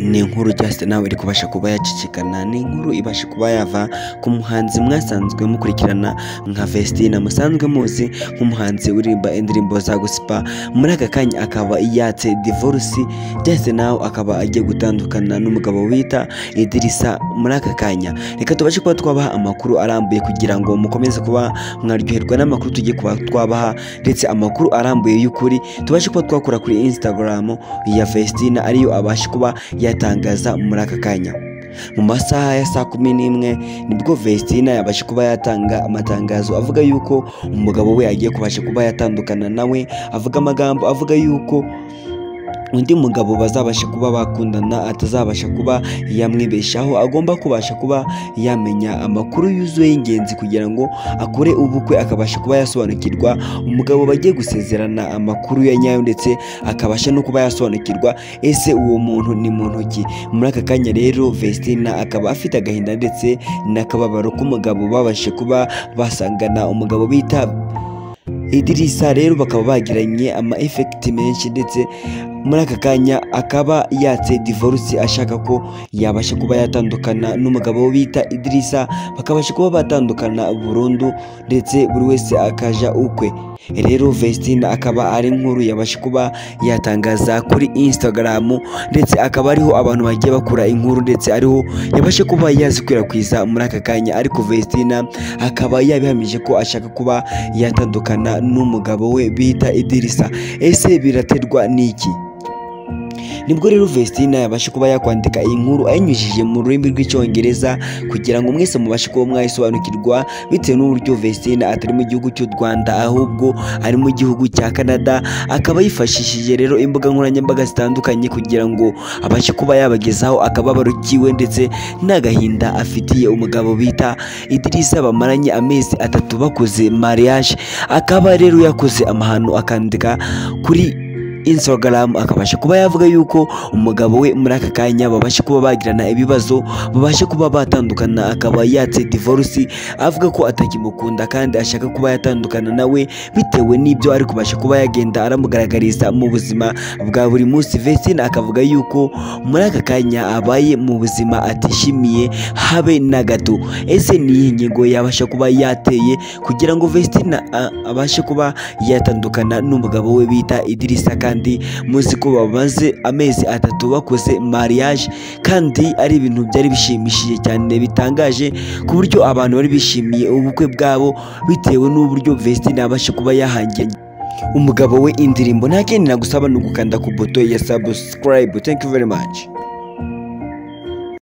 Ni inkuru Just Now iri kubasha kuba yacicikana, ni inkuru ibasha kuba yava ku muhanzi mwasanzwe mukurikirana nka Vestine, musanzwe muzi nk'umuhanzi uririmba indirimbo za gospel. Muri aka kanya akaba yatse divorce. Just Now akaba agiye gutandukana n'umugabo wita Idirisa muri aka kanya. Reka tubashe kuba twabaha amakuru arambuye kugira ngo mukomeze kuba mwaryoherwa n'amakuru tugiye kuba twabaha, ndetse amakuru arambuye y'ukuri tubashe kuba twakura kuri Instagram ya Vestine, ariyo abasha kuba yatangaza muri aka kanya. Mu masaha ya saa 11 nibwo Vestine yabasha kuba yatanga amatangazo avuga yuko umugabo we agiye kubasha kuba yatandukana nawe, avuga amagambo avuga yuko undi mugabo bazabasha kuba bakundana atazabasha kuba yamwibeshaho, agomba kubasha kuba yamenya amakuru yuzuye y'ingenzi kugira ngo akore ubukwe, akabasha kuba yasobanukirwa umugabo bagiye gusezerana amakuru ya nyayo, ndetse akabasha no kuba yasobanukirwa ese uwo muntu ni muntu ki. Muri aka kanya rero Vestine akaba afite agahinda ndetse n'akababaro k'umugabo babashe kuba basangana, umugabo bita Idirisa. Rero bakaba bagiranye ama effect menshi, ndetse muri aka kanya akaba yatse divorce ashaka ko yabasha kuba yatandukana n'umugabo bita Idirisa, bakabasha kuba batandukana burundu ndetse buri wese akaja ukwe. Rero Vestine akaba ari inkuru yabasha kuba yatangaza kuri Instagram, ndetse akaba ariho abantu bagiye bakura inkuru, ndetse ariho yabasha kuba yazikwirakwiza muri aka kanya. Ariko Vestine akaba yabihamije ko ashaka kuba yatandukana n'umugabo we bita Idirisa. Ese biraterwa n'iki? Nibwo rero Vestine yabasha kuba yakwandika iyi nkuru ayinyujije mu rurimi rw'Icyongereza kugira ngo mwese mubashe kuba mwayisobanukirwa, bitewe n'uburyo Vestine atari mu gihugu cy'u Rwanda ahubwo ari mu gihugu cya Canada. Akaba yifashishije rero imbuga nkoranyambaga zitandukanye kugira ngo abashe kuba yabagezaho akababaro kiwe ndetse n'agahinda afitiye umugabo bita Idirisa bamaranye amezi 3 bakoze mariage. Akaba rero yakoze amahano akandika kuri Instagram, akabasha kuba yavuga yuko umugabo we muri aka kanya babasha kuba bagirana ibibazo, babasha kuba batandukana, akaba yatse divorce avuga ko atakimukunda kandi ashaka kuba yatandukana nawe bitewe n'ibyo ari kubasha kuba yagenda aramugaragariza mu buzima bwa buri munsi. Vestine akavuga yuko muri aka kanya abaye mu buzima atishimiye habe na gato. Ese ni iyihe ngingo yabasha kuba yateye kugira ngo Vestine abashe kuba yatandukana n'umugabo we bita Idirisa, kandi muzi ko bamaze amezi 3 bakoze mariage, kandi ari ibintu byari bishimishije cyane bitangaje ku buryo abantu bari bishimiye ubukwe bwabo bitewe n'uburyo Vestine abasha kuba yahangiye umugabo we indirimbo. Nta kindi nagusaba ni ugukanda ku buto ya subscribe. Thank you very much.